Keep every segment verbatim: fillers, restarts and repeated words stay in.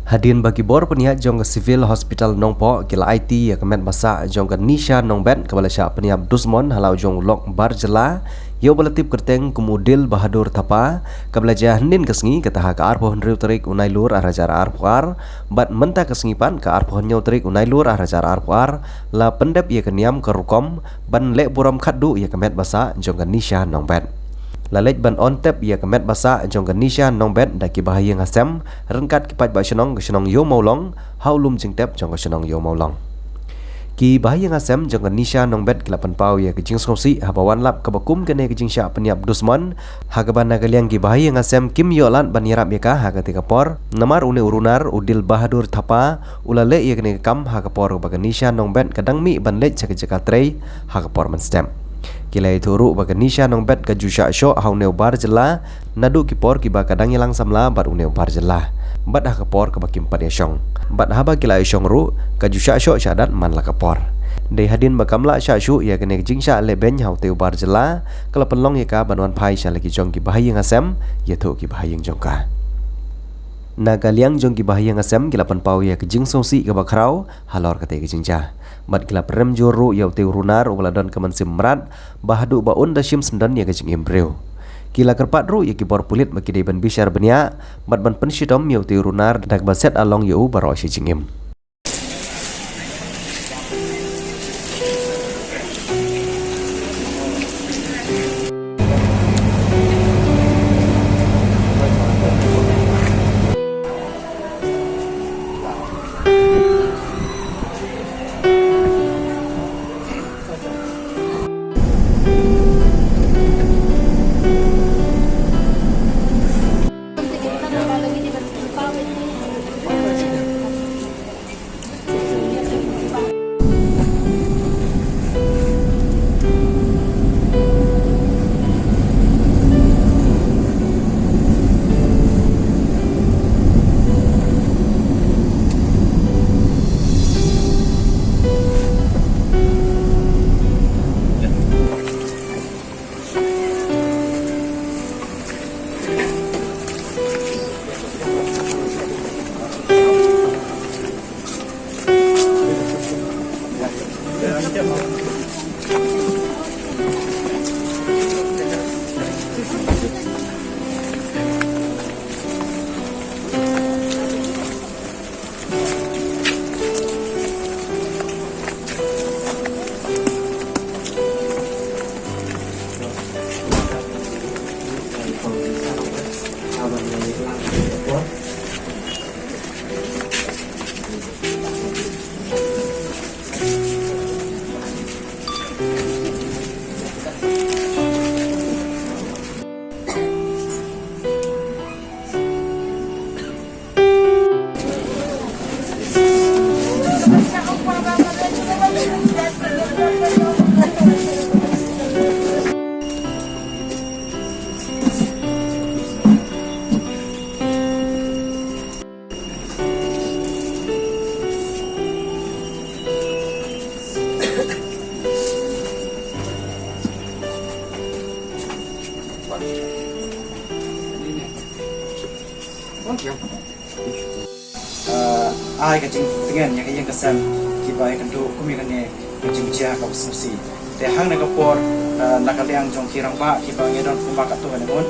Hadien ba ki bor pynïaid jong ka Civil Hospital Nongpoh ki la aiti ïa ka met ba sah jong ka Nisha Nongbet kaba la shah pynïap dusmon ha la u jong u lok bar jylla, ïa uba la tip kyrteng kum u Dil Bahadur Thapa, kaba la jia hynnin ka sngi, kata ha ka arphew hynriew tarik u Nailur ar hajar arphew ar, bad mynta ka sngi pat ka arphew hynñiew tarik u Nailur ar hajar arphew ar, la pyndep ïa ka niam ka rukom ban leh burom khatduh ïa ka met ba sah jong ka Nisha Nongbet. La leit ban on tep ïa ka met ba sah jong ka Nisha Nongbet da ki bahaïing hasem ryngkat ki paidbah shnong ka shnong Ïew Mawlong ha u lum jingtep jong ka shnong Ïew Mawlong. Ki bahaïing hasem jong ka Nisha Nongbet ki la pynpaw ïa ka jingsngewsih haba wan lap kaba kum kane ka jingshah pynïap dusmon, ha kaba na ka liang ki bahaïing hasem kim ïoh lad ban ïarap ïa ka ha katei ka por, namar une u runar u Dil Bahadur Thapa u la leh ïa kane ka kam ha ka por ba ka Nisha Nongbet ka dang mih ban leit sha ka jaka trei ha ka por mynstep. Ki la ïathuh ruh ba ka Nisha Nongbet ka ju shah shoh ha une u bar jylla naduh ki por kiba ka dang ïalang samla bad une u bar jylla, bad ha ka por kaba kim pat ïashong. Bad haba ki la ïashong ruh ka ju shah shoh shah dat man la ka por. Dei hadien ba kam lah shah shuh ïa kane ka jingshah lehbeiñ ha utei u bar jylla, ka la pynlong ïa ka ban wan phai sha la ki jong ki bahaïing hasem, ïathuh ki bahaïing jong ka. Na ka liang jong ki bahaïing hasem ki la pynpaw ïa ka jingsngewsih kaba khraw halor katei ka jingjia. Bad ki la pynrem jur ruh ïa utei u runar uba la don ka mynsiem mrad, ba haduh ba un da shim syndon ïa ka jingim briew. Ki la kyrpad ruh ïa ki bor pulit ba ki dei ban bishar bniah bad ban pynshitom ïa utei u runar da kaba set along ïa u baroh shi jingim. Ah, ai ka jingtngen ïa ka ïing ka sem kiba ïakynduh kum ïa kane ka jingjia kaba sngewsih. Te hangne ka por, ah, na ka liang jong ki rangbah kiba ngi don kumba katto katne ngut,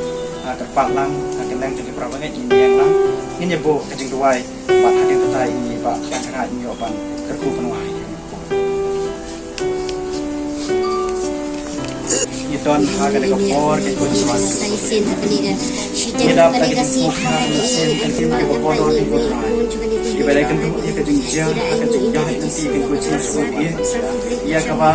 ah, kyrpad lang, ah, na ka liang jong ki para bangeit ngin ïeng lang, ngin ïa buh ka jingduwai bad hadien kata ngin ïa buh ka jingduwai ngin ïa ban kyrkhu kynduwai. Ngi don ha kane ka por ka kut ngi dap ka jingpuk ha ka mynsiem ka tim ka por ka kut. Ngi ba dei kynduh ïa ka jingjia ha ka jingïaid lynti ka kut jingpuk ïa kaba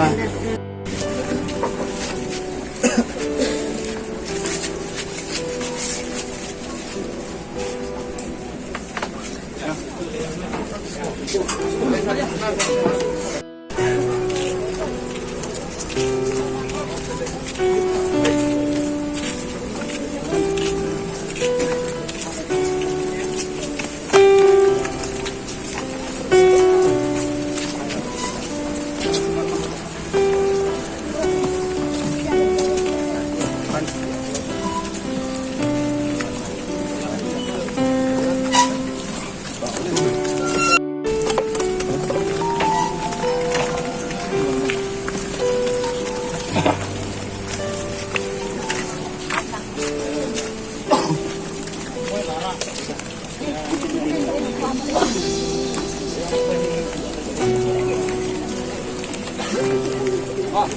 Apa?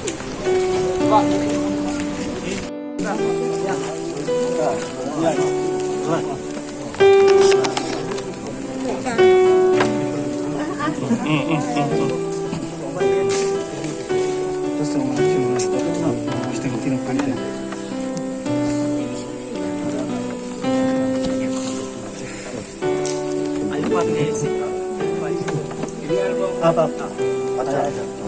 Apa?